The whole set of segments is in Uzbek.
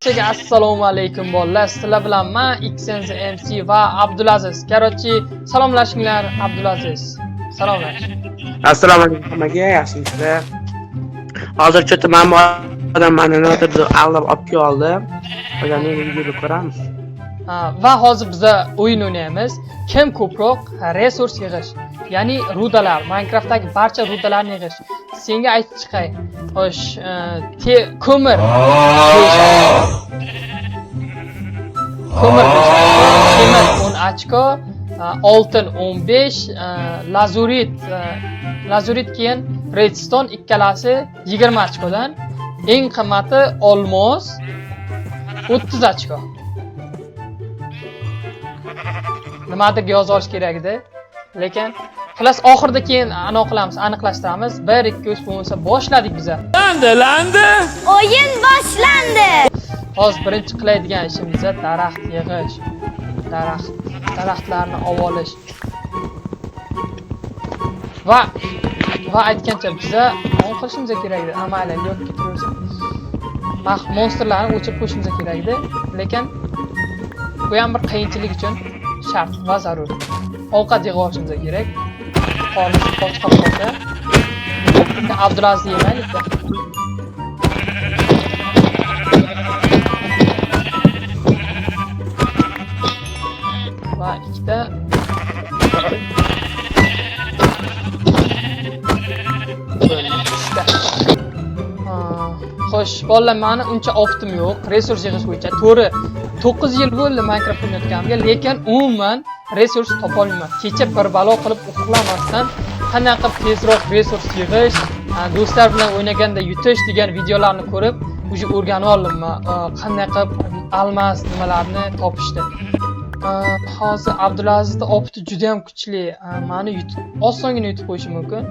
Barchaga assalomu alaykum bolalar. Sizlar bilan men XNZ MC va Abdulaziz. Короче, salomlashinglar Abdulaziz. Salomlash. Assalomu alaykum hammaga, yaxshimisizlar? Hozir cho'ta mana bu odam mani nimadir aldab olib kelib oldi. O'shani videoda ko'ramiz. Ha, va hozir biza o'yin o'ynaymiz. Kim ko'proq resurs yig'ish, ya'ni rudalar, Minecraftdagi barcha rudalarni yig'ish. Senga aytib chiqay. Xo'sh, ko'mir. Ko'mir 5 ochko, temir 10 ochko, oltin 15, lazurit, lazurit keyin redstone ikkalasi 20 ochkodan. Eng qimmati olmos 30 ochko. Nimadir yozib olish kerak edi. Lekin xullas oxirida keyin aniq qilamiz, aniqlashtiramiz. 1 2 3 bo'lmasa boshladik biza. O'yin boshlandi. Hozir birinchi qiladigan ishimiz daraxt yig'ish. Daraxtlarni olib olish. Va aytgancha biza nima qilishimiz kerak edi? Mayli, yo'q ketaversin. Monsterlarni o'chirib qo'yishimiz kerak edi, lekin bu ham bir qiyinchilik uchun shart va zarur. Ovqat yig'ib olishimiz kerak. Qornimiz och qolib qolsa, Abdulaziz yemaylik-da. Va ikkita bo'ldi, uchta. Xo'sh, bolalar, mani uncha optim yo'q resurs yig'ish bo'yicha. To'g'ri, 9 yil bo'ldi Minecraft o'ynayotganimga, lekin umuman resurs topolmayman. Kecha bir balo qilib uxlamasdan qanaqa qilib tezroq resurs yig'ish, do'stlar bilan o'ynaganda yutish degan videolarni ko'rib, уже o'rganib oldim qanday qilib almas nimalarni topishni. Hozir Abdulazizning opti juda ham kuchli. Mani yutib, osongina yutib qo'yishi mumkin.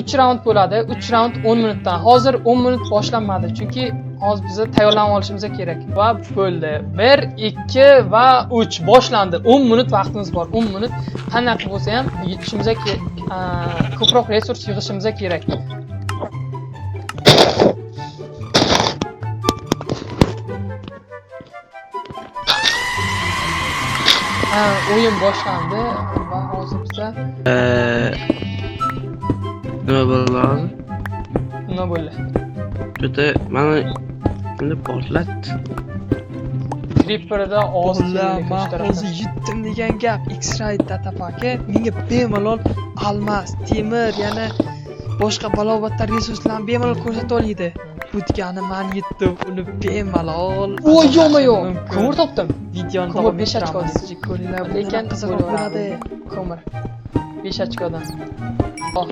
3 raund bo'ladi. 3 raund 10 minutdan. Hozir 10 minut boshlanmadi, chunki hozir biz tayyorlanib olishimiz kerak. Va bo'ldi. 1, 2 va 3 boshlandi. 10 minut vaqtimiz bor. 10 minut qanaqa qilib bo'lsa ham yutishimiz ko'proq resurs yig'ishimiz kerak. O'yin boshlandi va hozir biza Nima bo'ldi hozir? nima bo'ldi? Cho'ta mani kimdir portlatdi. Creeperda ovoz Bolalar, keldi man shu tarafdan. hozir yutdim degan gap. X-Ray datapaki menga bemalol almas, temir, yana boshqa balobatlar resurslarni bemalol ko'rsata oladi. Bu degani man yutdim, uni bemalol. Voy, yo'q-ma-yo'q. mumkin. Ko'mir topdim. Videoni Ko'mir davom 5 ochko ettiramiz. Ko'ringlar, Lekin lekin qiziqroq bo'ladi. Ko'mir 5 ochkodan. Oh.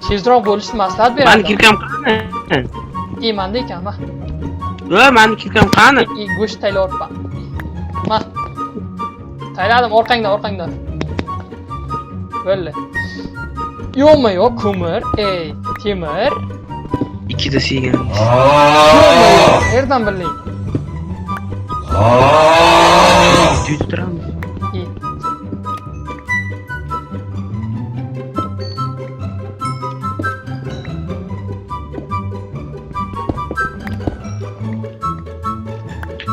Tezroq bo'lishni maslahat Mani berardim. kirkam qani? I, manda ekan, ma. Va mani kirkam qani? I, go'sht tayyorlayapman. Ma. Tayyorladim, orqangda, orqangda. Bo'ldi. Yo'qmi, yo'q, ko'mir, ey, temir. Ikkita siygan. Yo'qmi, yo'q, qayerdan bilding? Yutib turamiz. I.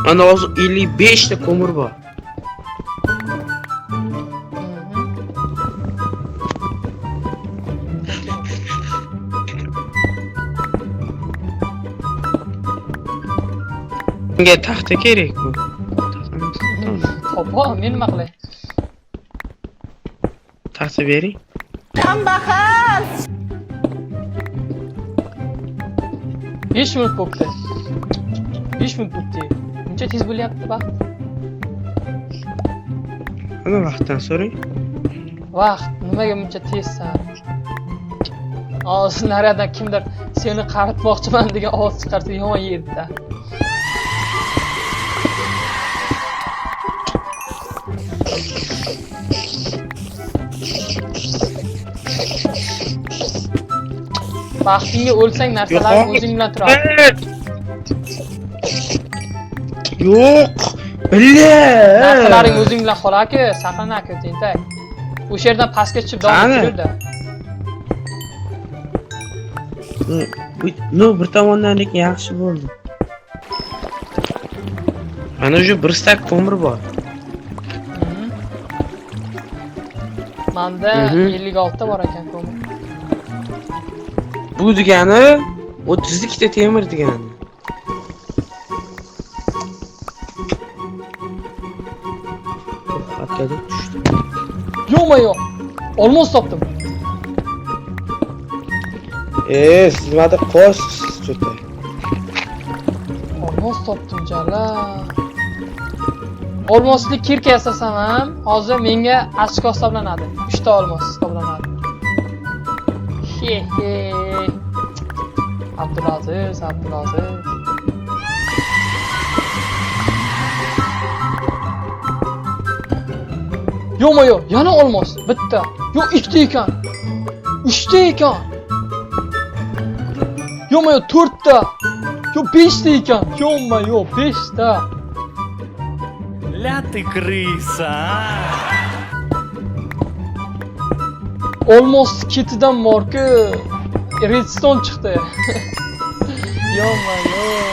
Manda hozir 55 ta ko'mir bor. Menga taxta kerak bu. Topo, men nima qilay? Taxta bering. Kambag'al. 5 minut bo'pti. 5 minut bo'pti. Uncha tez bo'lyapti vaqt. Ana vaqtdan so'rang. Vaqt nimaga buncha tezsan? Hozir nariyadan kimdir seni qaritmoqchiman degan ovoz chiqarsa yomon yerda. Baxtingga o'lsang narsalar o'zing bilan turadi. Yo'q. Billa. Narsalaring o'zing bilan qolaki, saqlan aka, tentak. O'sha yerdan pastga tushib davom Qani? ettirdi. Ну, bir tomondan lekin yaxshi bo'ldi. Mana уже bir стак ko'mir bor. Manda 56 ta bor ekan ko'mir. Bu degani 32 ta temir degani. Hattoda tushdi. Yo'qma yo'q. Olmos topdim. Siz nimadir qo'shsiz что-то. Olmos topdim jala. Olmosli кирка yasasam ham hozir menga ochko hisoblanadi. 3 ta olmos hisoblanadi. He he. Abdulaziz, Abdulaziz. Yo'qma yo'q, yana olmos. Bitta. Yo'q, ikkita ekan. Uchta ekan. Yo'qma yo'q, to'rtta. Yo'q, beshta ekan. Yo'qma yo'q, beshta. Ля ты крыса, а! Olmos ketidan borku redstone chiqdi. Yo'qma yo'q.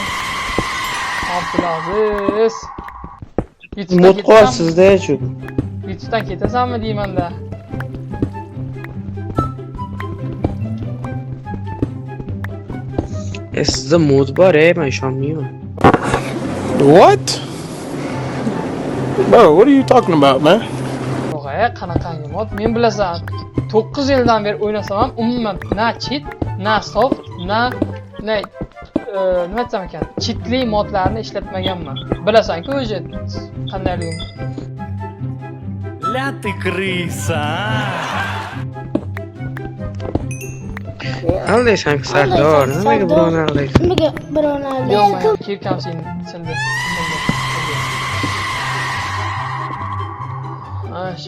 Abdulaziz. YouTube'dan Mod ketasanmi? qo'yapsiz-da shu. YouTube'dan ketasanmi deymanda. Sizda mod bor, men ishonmayman. What? Bro, what are you talking about, man? Yo'q, qanaqangi mod? Men bilasan, 9 yildan beri o'ynasam ham umuman na cheat, na soft, na nima desam ekan, cheatli modlarni ishlatmaganman. Bilasan-ku o'zi qandayligini. Ля ты крыса, а! Aldaysan Sardor, nimaga birovni aldaysan? Nimaga birovni aldaysan? Yo'q, кирка m sindi, sindi.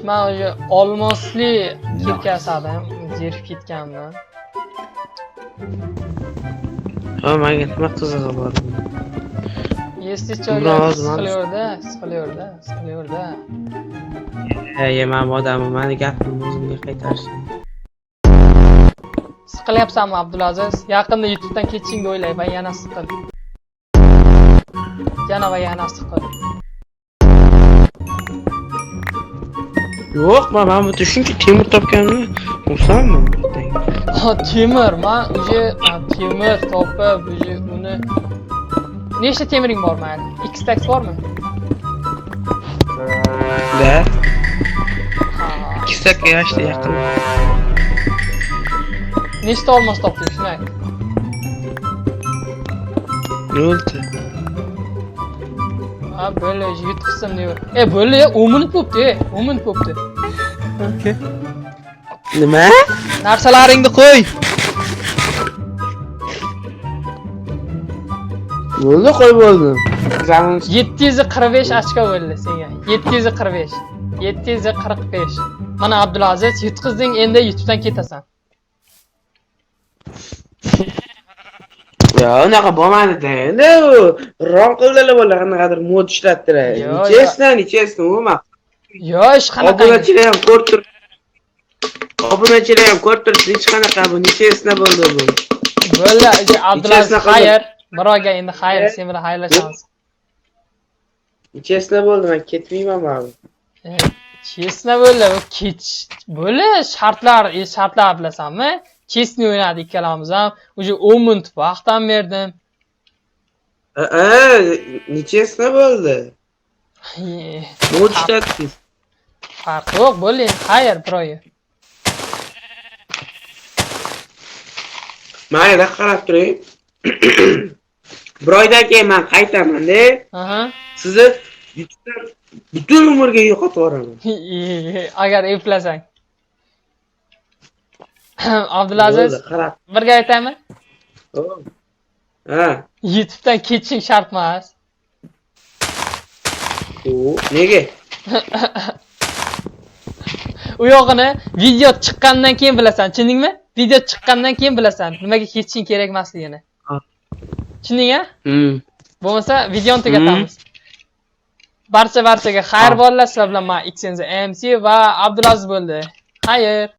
Man o'sha olmosli кирка yasadim, zerikib ketganman. Ha, menga nima qizig'i bor? Если что, Biroz siqilaverda, siqilaverda, siqilaverda. Ey, men bu odamni, mani gapimni o'zimga qaytarishim. Siqilyapsanmi, Abdulaziz? Yaqinda YouTube'dan ketishingni o'ylay va yana siqil. Yana va yana siqil. Yo'q, men bu shuncha temir topganimni xursandman. Ha, temir, man уже temir topib, уже uni. Nechta temiring bor mayli? 2 stacks bormi? Da, Ha. 2 стак yashta yaqin. Nechta olmos topding, shuni ayt. Nolta. Ha, bo'ldi, yutqizsin deyor. E, bo'ldi, 10 minut bo'pti, 10 minut bo'pti. Okay. Nima? Narsalaringni qo'y. Bo'ldi, qo'y bo'ldim. Zamin 745 ochko bo'ldi senga. 745. 745. Mana Abdulaziz, yutqizding, endi YouTube'dan ketasan. Ya, unaqa bo'lmadi-da. Endi u rom qildilar bo'lar, qanaqadir mod ishlatdilar. Yo, Нечестно, нечестно, umuman. Yo, ish qanaqangi? Obunachilar ham ko'rib turib. Obunachilar ham ko'rib turibdi, hech qanaqa bu нечестно bo'ldi bu. Bo'ldi, Abdulaziz, Нечестно qildi. xayr. Birovga endi xayr, sen bilan xayrlashamiz. Нечестно bo'ldi, men ketmayman baribir. Честно bo'ldi, bu kech bo'ldi, shartlar, shartlar bilasanmi? Честный o'ynadi ikkalamiz ham. Уже 10 minut vaqt ham berdim. Нечестно bo'ldi. Mod ishlatdingiz. Farq yo'q, bo'ldi, endi xayr, birovga. Mayli, qarab turing. Bir oydan keyin men qaytaman-da. Sizni YouTube'dan butun umrga yo'qotib yuboraman. Agar eplasang. Abdulaziz, Bo'ldi, qarab. birga aytaymi? Ha. YouTube'dan ketishing shart emas. U nega? U yog'ini video chiqqandan keyin bilasan, tushundingmi? Video chiqqandan keyin bilasan, nimaga ketishing kerak emasligini. Ha. Tushunding, a? Bo'lmasa videoni tugatamiz. Barcha barchaga xayr Ha. bolalar, sizlar bilan men XNZ MC va Abdulaziz bo'ldi. Xayr.